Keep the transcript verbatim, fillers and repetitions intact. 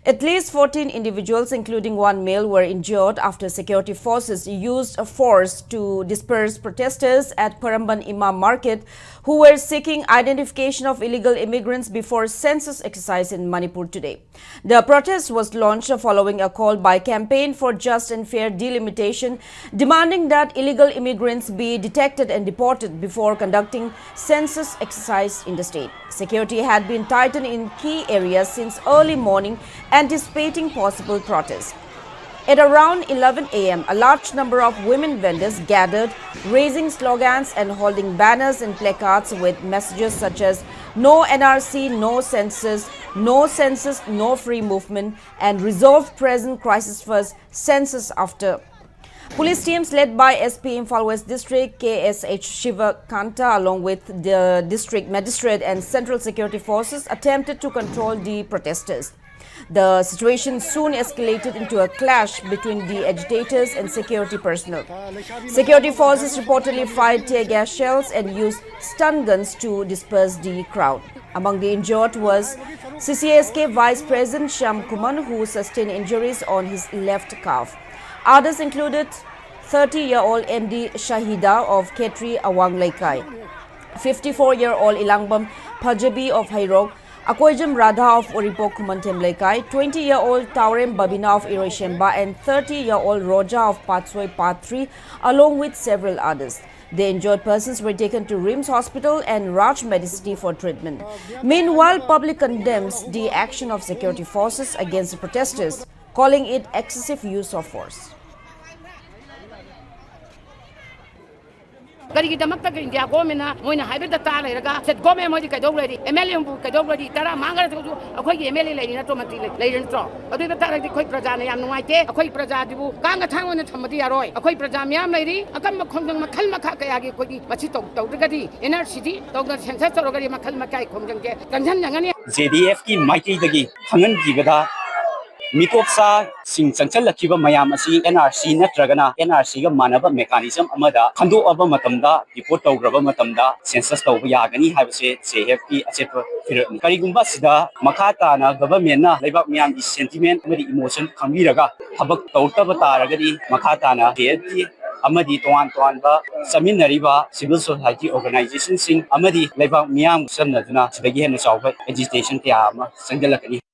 At least fourteen individuals, including one male, were injured after security forces used force to disperse protesters at Paramban Imam Market, who were seeking identification of illegal immigrants before census exercise in Manipur today. The protest was launched following a call by Campaign for Just and Fair Delimitation, demanding that illegal immigrants be detected and deported before conducting census exercise in the state. Security had been tightened in key areas since early morning, anticipating possible protests. At around eleven a m, a large number of women vendors gathered, raising slogans and holding banners and placards with messages such as "No N R C, no census, no census, no free movement," and "Resolve present, crisis first, census after." Police teams led by S P Imphal West District K S H Shiva Kanta, along with the district magistrate and central security forces, attempted to control the protesters. The situation soon escalated into a clash between the agitators and security personnel. Security forces reportedly fired tear gas shells and used stun guns to disperse the crowd. Among the injured was C C S K Vice President Shyam Kuman, who sustained injuries on his left calf. Others included thirty-year-old M D Shahida of Khetri Awang Leikai, fifty-four-year-old Ilangbam Phajabi of Heirok, Akoijam Radha of Uripok Khumanthem Leikai, twenty-year-old Taurem Babina of Iroishemba, and thirty-year-old Roja of Patsoi Patri, along with several others. The injured persons were taken to RIMS Hospital and Raj Medicity for treatment. Meanwhile, public condemns the action of security forces against the protesters, calling it excessive use of force. ꯀꯔꯤꯒꯤꯗꯃꯛꯇ India ꯒꯣꯔꯃꯦꯟꯅ ꯃꯣꯏꯅ ꯍꯥꯏꯕꯗ ꯇꯥ ꯂꯩꯔꯒ state government ꯃꯣꯏꯗꯤ ꯀꯩꯗꯧ ꯂꯩꯔꯤ? M L ꯑꯦꯕꯨ ꯀꯩꯗꯧ ꯂꯩꯔꯤ? ꯇꯔꯥ ꯃꯥꯡꯈ꯭ꯔꯁꯨ ꯑꯩꯈꯣꯏꯒꯤ ꯑꯦꯝ ꯑꯦꯜ ꯑꯦ ꯂꯩꯔꯤ ꯅꯠꯇ꯭ꯔꯣ, ꯃꯟꯇ꯭ꯔꯤ ꯂꯩ-, ꯂꯩꯔꯤ ꯅꯠꯇ꯭ꯔꯣ? ꯑꯗꯨ ꯑꯣꯏꯕ ꯇꯥꯔꯒꯗꯤ ꯑꯩꯈꯣꯏ ꯄ꯭ꯔꯖꯥꯅ ꯌꯥꯝ ꯅꯨꯡꯉꯥꯏꯇꯦ꯫ ꯑꯩꯈꯣꯏ ꯄ꯭ꯔꯖꯥꯗꯨꯕꯨ ꯀꯥꯡ ꯑꯊꯥꯡ ꯑꯣꯏꯅ ꯊꯝꯕꯗꯤ ꯌꯥꯔꯣꯏ꯫ ꯑꯩꯈꯣꯏ ꯄ꯭ꯔꯖꯥ ꯃꯌꯥꯝ ꯂꯩꯔꯤ, ꯑꯀꯟꯕ ꯈꯣꯡꯖꯪ ꯃꯈꯜ ꯃꯈꯥ ꯀꯌꯥꯒꯤ ꯑꯩꯈꯣꯏꯒꯤ ꯃꯁꯤ ꯇꯧ-, ꯇꯧꯗ꯭ꯔꯒꯗꯤ ꯑꯦꯟ ꯑꯥꯔ ꯁꯤꯗꯤ ꯇꯧꯗꯅ ꯁꯦꯟꯁꯁ ꯇꯧꯔꯒꯗꯤ ꯃꯈꯜ ꯃꯈꯥꯒꯤ ꯈꯣꯡꯖꯪꯁꯦ ꯀꯟꯁꯤꯟꯖꯒꯅꯤ꯫ ꯖꯦ ꯗꯤ ꯑꯦꯐꯀꯤ ꯃꯥꯏꯀꯩꯗꯒꯤ ꯈꯪꯍꯟꯈꯤꯕꯗ ꯃꯤꯇꯣꯞꯆꯥꯁꯤꯡ ꯆꯪꯁꯤꯜꯂꯛꯈꯤꯕ ꯃꯌꯥꯝ ꯑꯁꯤ ꯑꯦꯟ ꯑꯥꯔ ꯁꯤ ꯅꯠꯇ꯭ꯔꯒꯅ ꯑꯦꯟ ꯑꯥꯔ ꯁꯤꯒ ꯃꯥꯟꯅꯕ mechanism ꯑꯃꯗ ꯈꯟꯗꯣꯛꯑꯕ ꯃꯇꯝꯗ, report ꯇꯧꯈ꯭ꯔꯕ ꯃꯇꯝꯗ census ꯇꯧꯕ ꯌꯥꯒꯅꯤ ꯍꯥꯏꯕꯁꯦ ꯁꯤ ꯑꯥꯏ ꯑꯦꯐꯀꯤ ꯑꯆꯦꯠꯄ ꯐꯤꯔꯦꯞꯅꯤ꯫ ꯀꯔꯤꯒꯨꯝꯕ ꯑꯁꯤꯗ ꯃꯈꯥ ꯇꯥꯅ governmentꯅ ꯂꯩꯕꯥꯛ ꯃꯤꯌꯥꯝꯒꯤ sentiment ꯑꯃꯗꯤ emotion ꯈꯪꯕꯤꯔꯒ ꯊꯕꯛ ꯇꯧꯔꯛꯇꯕ ꯇꯥꯔꯒꯗꯤ, ꯃꯈꯥ ꯇꯥꯅ ꯁꯤ ꯑꯥꯏ ꯑꯦꯐꯀꯤ ꯑꯃꯗꯤ ꯇꯣꯉꯥꯟ ꯇꯣꯉꯥꯟꯕ ꯆꯠꯃꯤꯟꯅꯔꯤꯕ civil society organizationꯁꯤꯡ ꯑꯃꯗꯤ ꯂꯩꯕꯥꯛ ꯃꯤꯌꯥꯝ ꯆꯝꯅꯗꯨꯅ ꯁꯤꯗꯒꯤ ꯍꯦꯟꯅ ꯆꯥꯎꯕ agitation ꯀꯌꯥ ꯑꯃ ꯆꯪꯁꯤꯜꯂꯛꯀꯅꯤ꯫